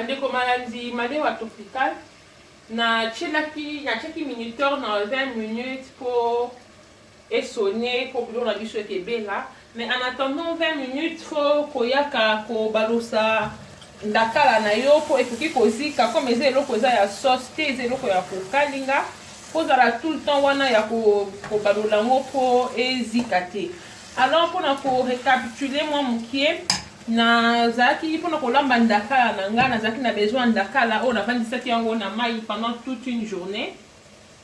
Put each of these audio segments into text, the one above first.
Ndeko malandi malewa tropical na tielaki na tiaki minuteur na 20 minutes po esonne po biloko na biso ekebela mais en attendant 20 minutes faut koyaka kobalusa ndakala na yo po ekoki kozika comme eza eloko eza ya sauce te eza eloko ya kokalinga kozala tout le temps wana ya kobalola yango po ezika te. Alors pona ko recapituler mwa mukie, nazalaki pona kolamba ndakala na nga, nazalaki na besoin ya ndakala oyo navandisaki yango na mayi pendant toute une journée.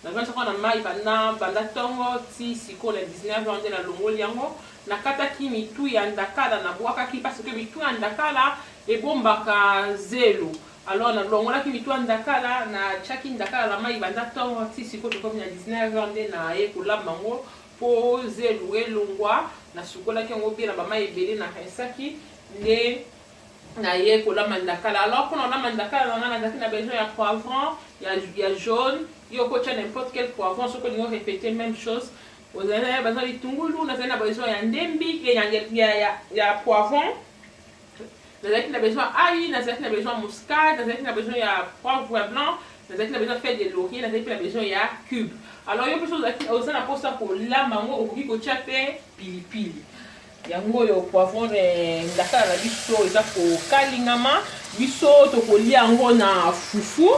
Navandisaki yango na mayi banda banda tongo ti sikoyo na 19 heures nde nalongoli yango. Nakataki mitu ya ndakala nabwakaki parce que mitu ya ndakala ebombaka zelo. Alors nalongolaki mitu ya ndakala, natiaki ndakala na mayi banda tongo ti sikoyo tokomi na 19 heures nde naye kolamba yango. Po zelu elongwa, nasukolaki yango bien na ba mayi ebele, na rinsaki nde naye kolamba ndakala. Alors pona kolamba ndakala na nga nazalaki na besoin ya poivron ya, ya jaune, yo okotia n'importe quel poivron soki olingi o repeter meme chose. Ozali na besoin ya litungulu, nazali na besoin ya ndembi ya, ya, ya, ya, ya poivron, nazalaki na besoin ya ail, nazalaki na besoin ya muscade, nazalaki na besoin ya poivre blanc, nazalaki na besoin ya feuille de laurier, nazalaki mpe na besoin ya cube. Alors yo mpe soki oza na mposa kolamba yango okoki kotia mpe pilipili. Yango oyo poivron eh, ndakala na biso eza kokalingama, biso tokolia yango na fufu.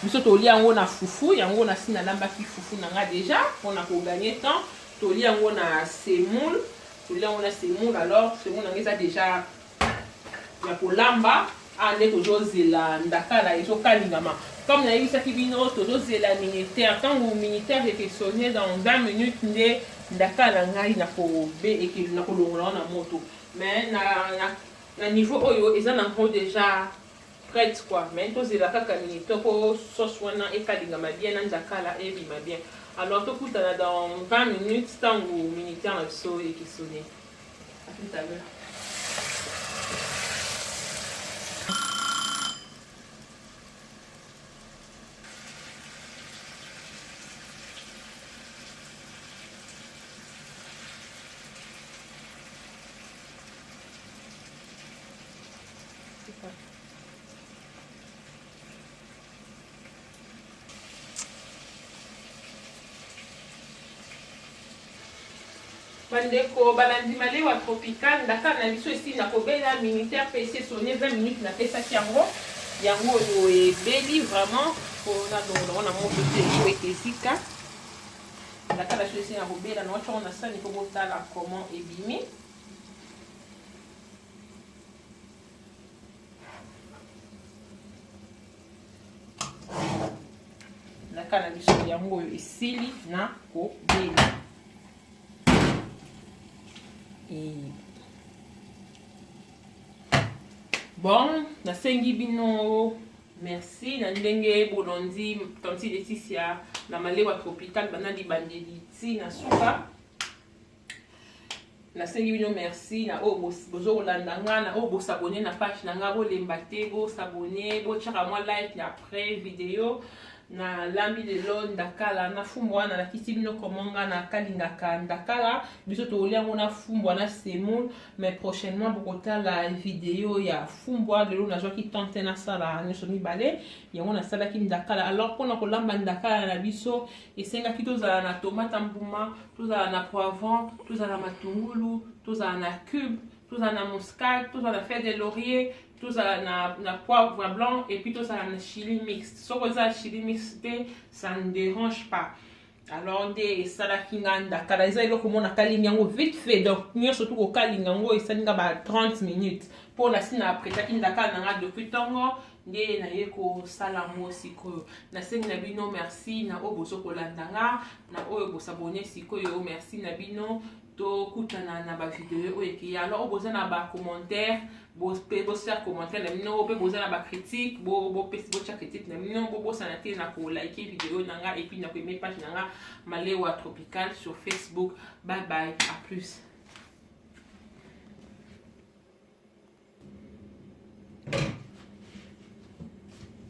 Biso tolia yango na fufu, yango nasi nalambaki fufu na nga deja mpona koganye temps. Tolia yango na semoule. Tolia yango na semoule. Alors semoule na nga eza deja ya kolamba. Ah nde tozozela ndakala ezokalingama. Comme nayebisaki bino tozozela minuteur. Ntango minuteur ekesonne dans 20 minutes nde ndakala na ngai nakolongola yango na moto. Mais na, na, na niveau oyo eza nango deja prête quoi. Mais tozela kaka minuteur po sauce wana ekalingama bien na ndakala ebima bien. Alors tokutana dans 20 minutes ntango minuteur na biso ekesonne. À tout à l'heure. Bandeko balandi malewa tropical, ndakala na biso esili na kobela, minuteur pe esi esonne 20 minutes napesaki yango, yango oyo ebeli vraiment po nalongola yango na moto te po ete ezika. Ndakala biso esili na kobela, na watia yango na sani po botala comment ebimi. Ndakala na biso yango oyo esili na kobela. Bon, nasengi bino merci na ndenge bolandi Tante Laetitia na malewa tropical banda libandeli ti na suka. Nasengi bino merci na oyo bozo kolanda nga na oyo bosabone na page na nga, bolemba te, bosabone, botiaka mwa like na après video. Nalambi lelo ndakala na fumbwa, nalakisi bino comment nga nakalingaka ndakala. Biso tokolia yango na fumbwa na semoule, mais prochainement bokotala video ya fumbwa. Lelo nazwaki temps te nasala nyonso mibale, yango nasalaki ndakala. Alors mpona kolamba ndakala na biso esengaki tozala na tomate mbuma, tozala na poivron, tozala na matungulu, tozala na cube, tozala na muscade, tozala na feuille de laurier, tozala na, na poivre blanc et puis tozala na chili mixte. Soki oza chili mixte te, ça ne dérange pas. Alors nde esalaki nga ndakala, eza eloko moko nakalingi yango vite fait, donc nyonso tu kokalinga yango esali nga ba 30 minutes mpo nasi na apretaki ndakala na nga depuis ntongo nde naye kosala yango sikoyo. Nasengi na bino merci na oyo bozo kolanda nga, na oyo bosabone sikoyo, merci na bino. Tokutana na ba video oyo ekeya. Alors oyo boza na ba commentaire, bosia commentaire na bino, pe boza na ba critique, botia critique na bino. Bobosana te na ko liker video na nga et puis na ko aimer page na nga Malewa Tropical sur Facebook. Bye bye, à plus.